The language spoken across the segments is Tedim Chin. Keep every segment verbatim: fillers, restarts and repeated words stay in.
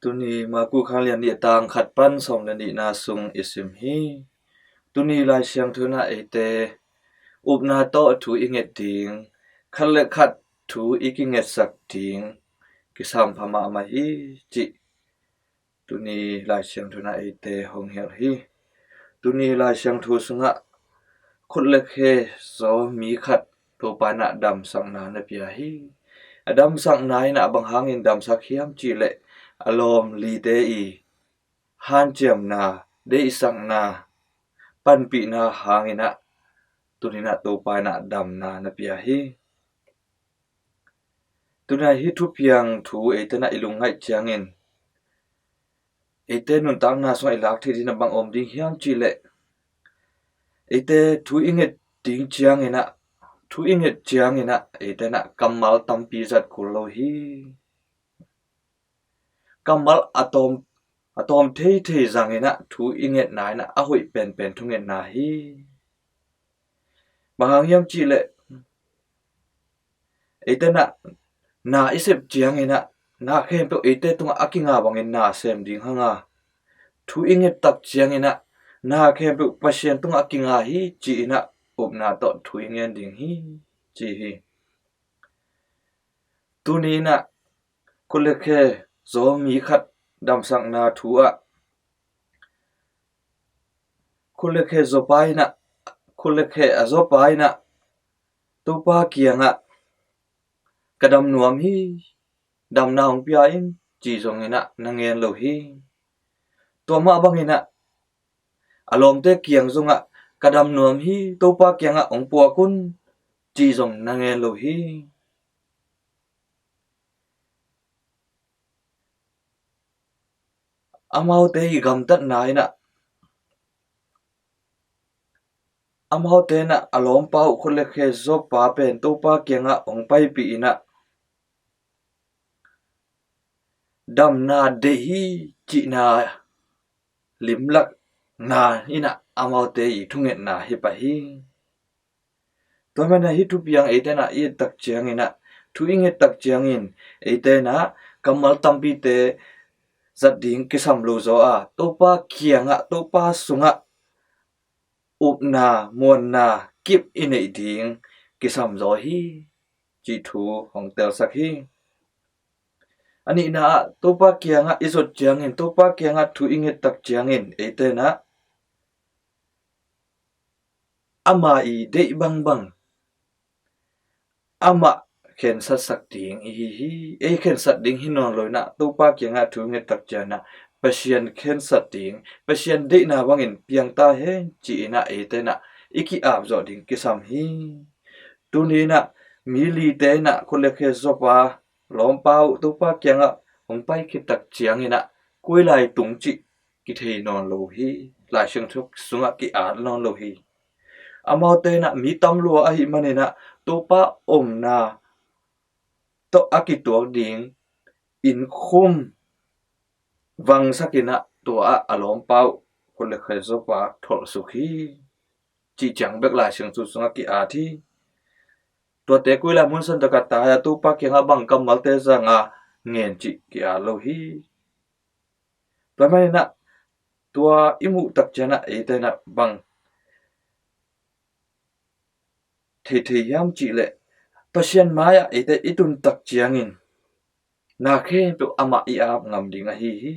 Tuni Maku khanglian nih a tang khat pan sawm le nihna sung i sim hi. Tuni Lai Siangtho in ah eite upna tawh thu i nget ding, khat le khat thu i kingetsak ding kisam pha mahmah hi cih tuni Lai Siangtho in ah eite hong hilh hi. Tuni Lai Siangtho sungah khut le khe zaw mi khat Topa in ah damsakna na pia hi. A damsakna in ah bang hangin damsak hiam cih leh a lawm lite i hanciamna, deihsakna, panpihna hangin ah tuni in ah Topa in ah damna na pia hi. Tuni in ah hih thupiang thu eite in ah i lungngaih ciangin eite nuntakna sungah i lak theih ding in ah bang om ding hiam cih leh eite thu i nget ding ciangin ah, thu i nget ciangin ah eite in ah kammal tampi zat kul lo hi. Kammal a tawm, a tawm theithei zangin ah thu i ngetna in ah a hoih penpen thungetna hi. Bang hang hiam cih leh eite in ah na i sep ciangin ah na khempeuh eite tungah a kinga bangin na sem ding hang a, thu i nget tak ciangin ah na khempeuh Pasian tungah a kinga hi ci-in ah upna tawh thu i ngen ding hi ci hi. Tuni in ah khut le khe zaw mi khat damsakna thu ah khut le khe zawpa in ah, khut le khe a zawpa in ah Topa kiangah ka dam nuam hi, damna hong pia in ci zongin ah na ngen lo hi. Tua mah bangin ah a lawmte kiang zongah ka dam nuam hi, Topa kiangah hong puak un ci zong na ngen lo hi. Amaute i gamtatna in ah, amaute in ah a lawmpa uh khut le khe zawpa pen Topa kiangah hong paipih in ah damna deih hi cihna limlakna in ah amaute i thungetna hi pah hi. Tua manin ah hih thupiang eite in ah i et tak ciangin ah, thu i nget tak ciangin eite in ah kammal tampite zat ding kisam lo zaw a, Topa kiangah, Topa sungah upna, muanna kip i neih ding kisam zaw hi cih thu hong telsak hi. A nihna ah Topa kiangah i zot ciangin, Topa kiangah thu i nget tak ciangin eite in ah ama i deih bangbang amah khensatsak ding i hi hi. Ei khensat ding hi nawn lo in ah Topa kiangah thu nget tak ciangin ah Pasian khensat ding, Pasian deihna bangin piang ta hen ci-in ah eite in ah i ki-ap zawh ding kisam hi. Tuni in ah mi lite in ah khut le khe zawpa lawmpa uh Topa kiangah hong pai khit tak ciangin ah koi lai tung cih kithei nawn lo hi. Lai Siangtho sungah ki-at nawn lo hi. Amaute in ah mi tam lua ahih manin ah Topa omna tawh a kituak ding innkhum vangsak in ah tua ah a lawmpa uh khut le khe zawpa tholhsuk hi cih ciang bek Lai Siangtho sungah ki-at hi. Tuate koi lai mun san tak ah tai a Topa kiangah bang kammalte zang a ngen cih ki-at lo hi. Tua manin ah tua i muh tak ciangin ah eite in ah bang theithei hiam cih leh Pasian mai-ah eite i tun tak ciangin na khempeuh amah i ap ngam ding ahi hi.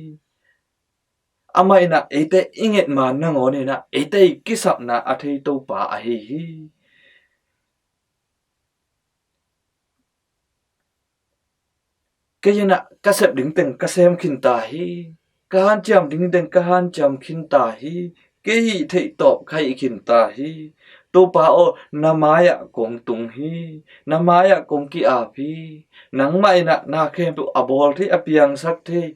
Amah in ah eite i nget ma nangawn in ah eite i kisapna a thei Topa ahi hi. Kei in ah ka sep ding teng ka sem khin ta hi. Ka hanciam ding teng ka hanciam khin ta hi. Kei hih theih tawp ka hih khin ta hi. Topa aw, na mai-ah kong tung hi. Na mai-ah kong ki-ap hi. Nangmah in ah na khempeuh a bawl thei, a piangsak thei,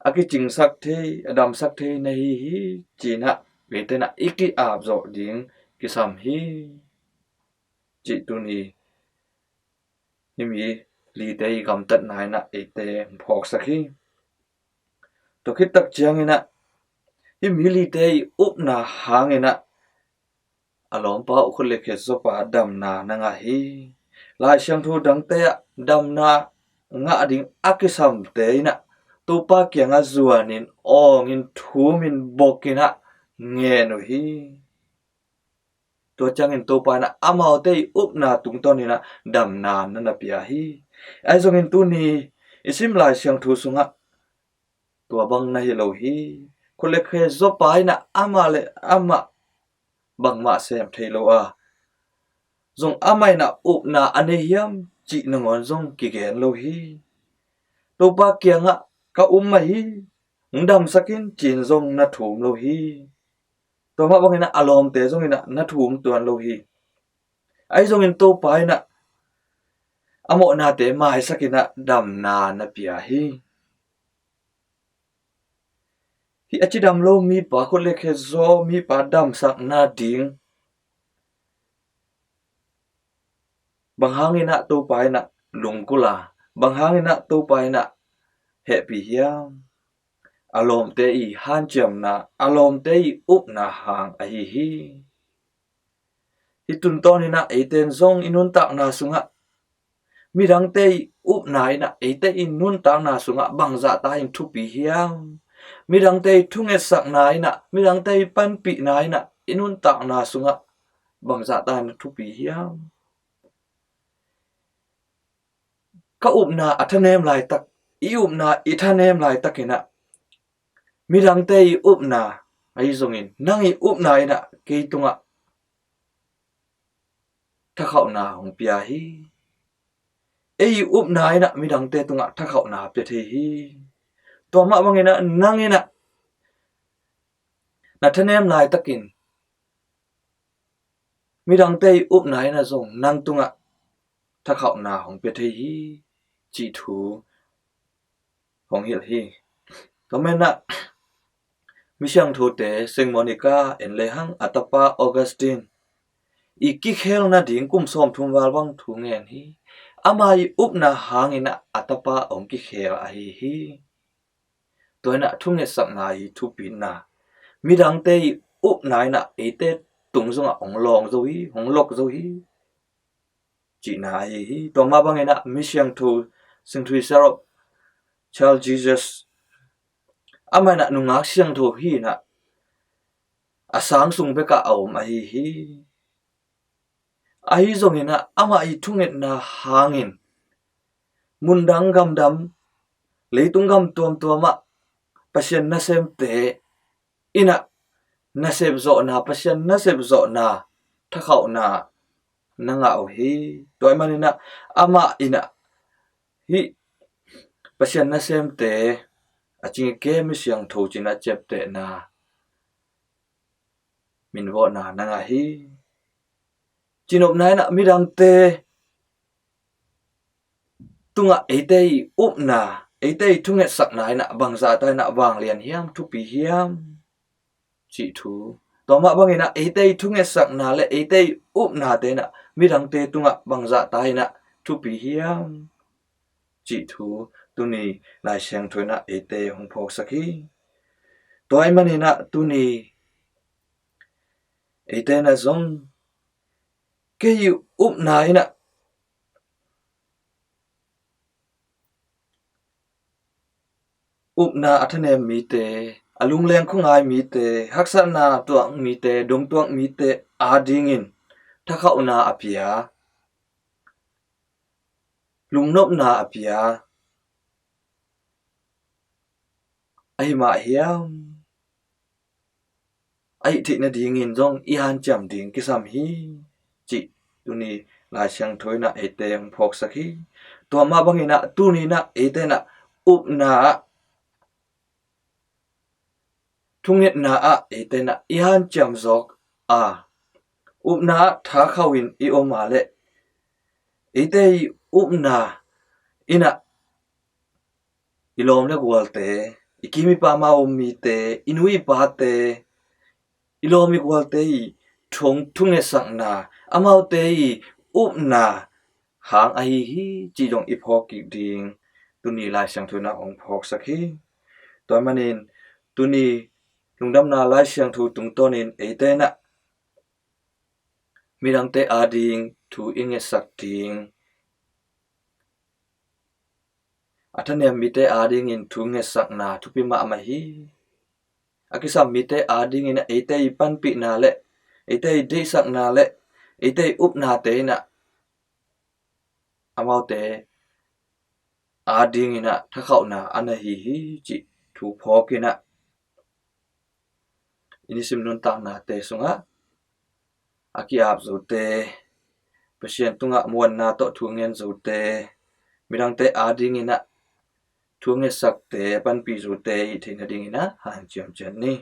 a kicingsak thei, a damsak thei na hi hi ci-in ah eite in ah i ki-ap zawh ding kisam hi cih tuni hih mi lite i gamtatna in ah eite hong phawksak hi. Tua khit tak ciangin ah hih mi lite i upna hangin ah a lawmpa uh khut le khe zawpa damna na ngah hi. Lai Siangtho dangte ah damna ngah ding a kisamte in ah Topa kiangah zuanin, awngin, thumin, bokin ah ngen uh hi. Tua ciangin Topa in ah amaute i upna tungtawnin ah damna na na pia hi. Ahi zongin tuni i sim Lai Siangtho sungah tua bang na hi lo hi. Khut le khe zawpa in ah amah le amah bangmah sem thei lo a, zong amah in ah upna a nei hiam cih nangawn zong kigen lo hi. Topa kiangah ka um mah hi, hong damsak in ci-in zong na thum lo hi. Tua mah bangin ah a lawmte zongin ah na thum tuan lo hi. Ahi zongin Topa in ah a mawhnate maisakin ah damna na pia hi. Hih a cidam lo mipa, khut le khe zaw mipa damsakna ding bang hangin ah Topa in ah lungkul a, bang hangin ah Topa in ah hehpih hiam? A lawmte i hanciamna, a lawmte i upna hang ahi hi. Hih tungtawnin ah eite in zong i nuntakna sungah midangte i upna in ah eite i nuntakna sungah bangzahta in thupi hiam? Midangte i thungetsakna in ah, midangte i panpihna in ah i nuntakna sungah bangzahta in thupi hiam? Ka upna a thanem laitak, i upna i thanem laitakin ah midangte i upna, ahi zongin nang i upna in ah kei tungah thakhauhna hong pia hi. Ei i upna in ah midangte tungah thakhauhna pia thei hi. Tua mah bangin ah nang in ah na thanem laitakin midangte i upna in ah zong nang tungah thakhauhna hong pia thei hi, cih thu hong hilh hi. Tua manin ah misiangthote Saint Monica en lehang a tapa Augustine i kikhel nading kum sawmthum val bang thu ngen hi. Ama i upna hangin ah a tapa hong kikhel ahi hi. Tua in ah thungetsakna hi, thupina, midangte i upna in ah eite tung zongah hong lawng zo hi, hong lok zo hi, cihna ahi hi. Tua mah bangin ah misiangtho Saint Teresa of Child Jesus, amah in ah nungak siangtho hi in ah a sang sung bekah a om ahi hi. Ahi zongin ah amah i thungetna hangin mundang gamdam, leitung gam tuamtuam ah Pasian nasemte in ah nasep zawhna, Pasian nasep zawhna, thakhauhna na ngah uh hi. Tua ahih manin ah amah in ah hih Pasian nasemte, a cingkik misiangtho ci-in ah ciaptehna, minvawhna na ngah hi. Cinopna in ah midangte tungah eite i upna, eite i thungetsakna in ah bangzahta in ah vanglian hiam, thupi hiam, cih thu. Tua mah bangin ah eite i thungetsakna le eite i upnate in ah midangte tungah bangzahta in ah thupi hiam, cih thu tuni Lai Siangtho in ah eite hong phawksak hi. Tua ahih manin ah tuni eite in ah zong kei i upna in ah, upna a thanem mite, a lungleng khuangai mite, haksatna tuak mite, dongtuak mite adingin thakhauhna a pia, lungnopna a pia ahi mah hiam? A hih theih nadingin zong i hanciam ding kisam hi, cih tuni Lai Siangtho in ah eite hong phawksak hi. Tua mah bangin ah tuni in ah eite in ah upna ah, thungetna ah eite in ah i hanciam zawk a, upna ah thakhauh in i om a leh eite i upna in ah i lawm le gualte, i kim i pam a om mite, i nu i pate, i lawm i gualte i thung, thungetsakna, amaute i upna hang ahi hi, cih zong i phawk kik ding tuni Lai Siangtho in ah hong phawksak hi. Tua ahih manin tuni lungdamna Lai Siangtho tungtawnin eite in ah midangte ading thu i ngetsak ding, a thanem mite adingin thu ngetsakna thupi mahmah hi. A kisam mite adingin ah eite i panpihna le eite i deihsakna le eite i upnate in ah amaute adingin ah thakhauhna a na hi hi cih thu phawk in ah i nisim nuntaknate sungah a ki-ap zote, Pasian tungah muanna tawh thu ngen zote, midangte adingin ah thu ngetsakte, panpih zote i theih nadingin ah hanciam ciat ni.